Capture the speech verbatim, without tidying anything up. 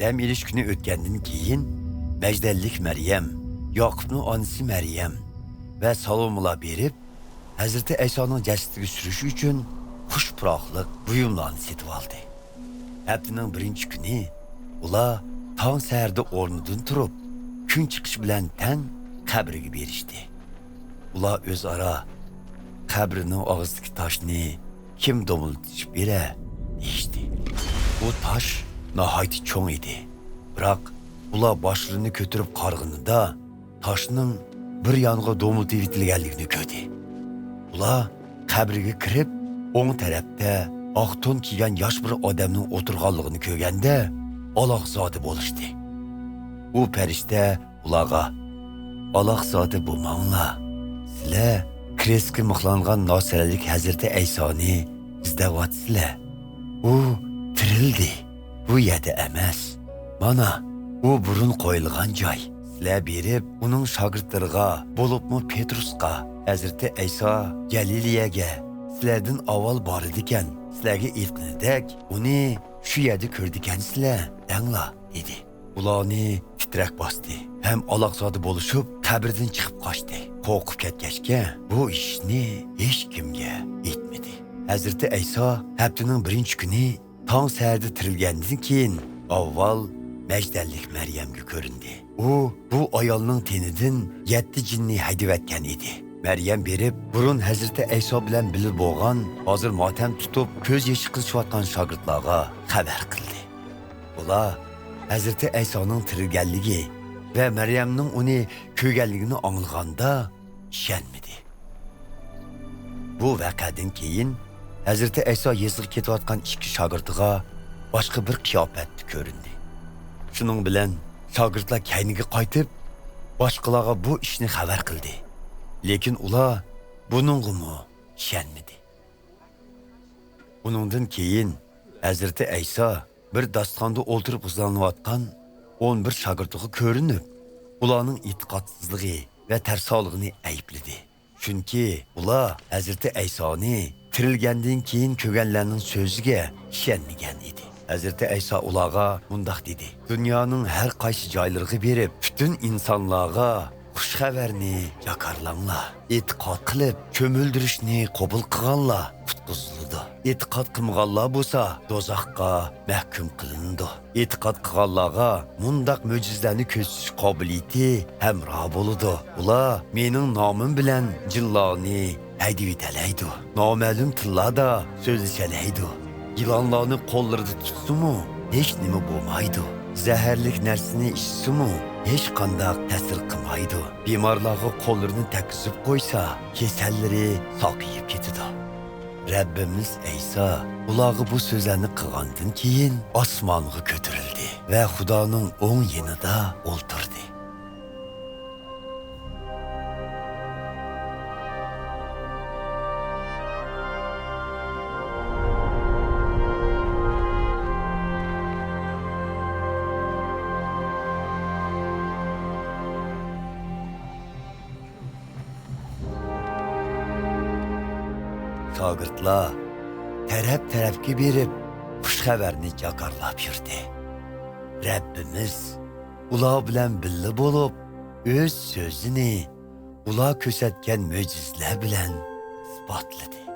دەم ئېلىش كۈنى ئۆتكەندىن كېيىن، مەجدەللىك مەريەم، ياقۇپنىڭ ئانىسى مەريەم ۋە سالومىلار بېرىپ، ھەزرىتى ئەيسانىڭ جەسىتىگە سۈرۈش ئۈچۈن خۇش پۇراقلىق بۇيۇملارنى سېتىۋالدى. ھەپتىنىڭ بىرىنچى كۈنى ئۇلار تاڭ سەھەردە ئورنىدىن تۇرۇپ، كۈن چىقىش بىلەن تەڭ قەبرىگە بېرىشتى. ئۇلار ئۆزئارا، «قەبرىنىڭ ئاغزىدىكى تاشنى كىم دومىلىتىشىپ بېرە؟» دېيىشتى. بۇ تاش ناھايىتى چوڭ ئىدى. بىراق، ئۇلار باشلىرىنى كۆتۈرۈپ قارىغىنىدا، تاشنىڭ بىر يانغا دومىلىتىۋېتىلگەنلىكىنى كۆردى. ئۇلار قەبرىگە كىرىپ، ئوڭ تەرەپتە ئاق تون كىيگەن ياش بىر ئادەمنىڭ ئولتۇرغانلىقىنى كۆرگەندە، ئالاقزادە بولۇشتى. ئۇ پەرىشتە ئۇلارغا، «ئالاقزادە بولماڭلار. سىلەر كرېستكە مىخلانغان ناسىرەلىك ھەزرىتى ئەيسانى ئىزدەۋاتىسىلەر. ئۇ تىرىلدى. بۇ يەردە ئەمەس. مانا، ئۇ بۇرۇن قويۇلغان جاي. سىلەر بېرىپ، ئۇنىڭ شاگىرتلىرىغا، بولۇپمۇ پېترۇسقا، ھەزرىتى ئەيسا گەلىلىيەگە سىلەردىن ئاۋۋال بارىدىكەن، سىلەرگە ئېيتقىنىدەك، ئۇنى شۇ يەردە كۆرىدىكەنسىلەر، دەڭلار» دېدى. ئۇلارنى تىترەك باستى ھەم ئالاقزادە بولۇشۇپ، قەبرىدىن چىقىپ قاچتى. قورقۇپ كەتكەچكە، بۇ ئىشنى ھېچكىمگە ئېيتمىدى. ھەزرىتى ئەيسا ھەپتىنىڭ بىرىنچى كۈنى تاڭ سەھەردە تىرىلگەندىن كېيىن، ئاۋۋال مەجدەللىك مەريەمگە كۆرۈندى. ئۇ بۇ ئايالنىڭ تېنىدىن يەتتە جىننى ھەيدىۋەتكەن ئىدى. مەريەم بېرىپ، بۇرۇن ھەزرىتى ئەيسا بىلەن بىللە بولغان، ھازىر ماتەم تۇتۇپ، كۆز يېشى قىلىشىۋاتقان شاگىرتلارغا خەۋەر قىلدى. ئۇلار ھەزرىتى ئەيسانىڭ تىرىلگەنلىكى ۋە مەريەمنىڭ ئۇنى كۆرگەنلىكىنى ئاڭلىغاندا ئىشەنمىدى. بۇ ۋەقەدىن كېيىن ھەزرىتى ئەيسا يېزىغا كېتىۋاتقان ئىككى شاگىرتىغا باشقا بىر قىياپەتتە كۆرۈندى. شۇنىڭ بىلەن شاگىرتلار كەينىگە قايتىپ، باشقىلارغا بۇ ئىشنى خەۋەر قىلدى. لېكىن ئۇلار بۇنىڭغىمۇ ئىشەنمىدى. ئۇنىڭدىن كېيىن ھەزرىتى ئەيسا بىر داستىخاندا ئولتۇرۇپ غىزالىنىۋاتقان ئون بىر شاگىرتىغا كۆرۈنۈپ، ئۇلارنىڭ ئېتىقادسىزلىقى ۋە تەرسالىقىنى ئەيىبلىدى. چۈنكى ئۇلار ھەزرىتى ئەيسانى تىرىلگەندىن كېيىن كۆرگەنلەرنىڭ سۆزىگە ئىشەنمىگەن ئىدى. ھەزرىتى ئەيسا ئۇلارغا مۇنداق دېدى: «دۇنيانىڭ ھەر قايسى جايلىرىغا بېرىپ، پۈتۈن ئىنسانلارغا خۇش خەۋەرنى جاكارلاڭلار. ئېتىقاد قىلىپ، چۆمۈلدۈرۈشنى قوبۇل قىلغانلار قۇتقۇزۇلىدۇ. ئېتىقاد قىلمىغانلار بولسا دوزاخقا مەھكۇم قىلىنىدۇ. ئېتىقاد قىلغانلارغا مۇنداق مۆجىزىلەرنى كۆرسىتىش قابىلىيىتى ھەمراھ بولىدۇ. ئۇلار مېنىڭ نامىم بىلەن جىنلارنى ھەيدىۋېتەلەيدۇ. نامەلۇم تىللاردا سۆزلىشەلەيدۇ. يىلانلارنى قوللىرىدا تۇتسىمۇ، ھېچ نېمە بولمايدۇ. زەھەرلىك نەرسىنى ئىچسىمۇ، ھېچقانداق تەسىر قىلمايدۇ. بىمارلارغا قوللىرىنى تەگكۈزۈپ قويسا، كېسەللىرى ساقىيىپ كېتىدۇ.» رەببىمىز ئەيسا ئۇلارغا بۇ سۆزلەرنى قىلغاندىن كېيىن، ئاسمانغا كۆتۈرۈلدى ۋە خۇدانىڭ ئوڭ يېنىدا ئولتۇردى. شاگىرتلار تەرەپ-تەرەپكە بېرىپ، خۇش خەۋەرنى جاكارلاپ يۈردى. رەببىمىز ئۇلار بىلەن بىللە بولۇپ، ئۆز سۆزىنى ئۇلار كۆرسەتكەن مۆجىزىلەر بىلەن ئىسپاتلىدى.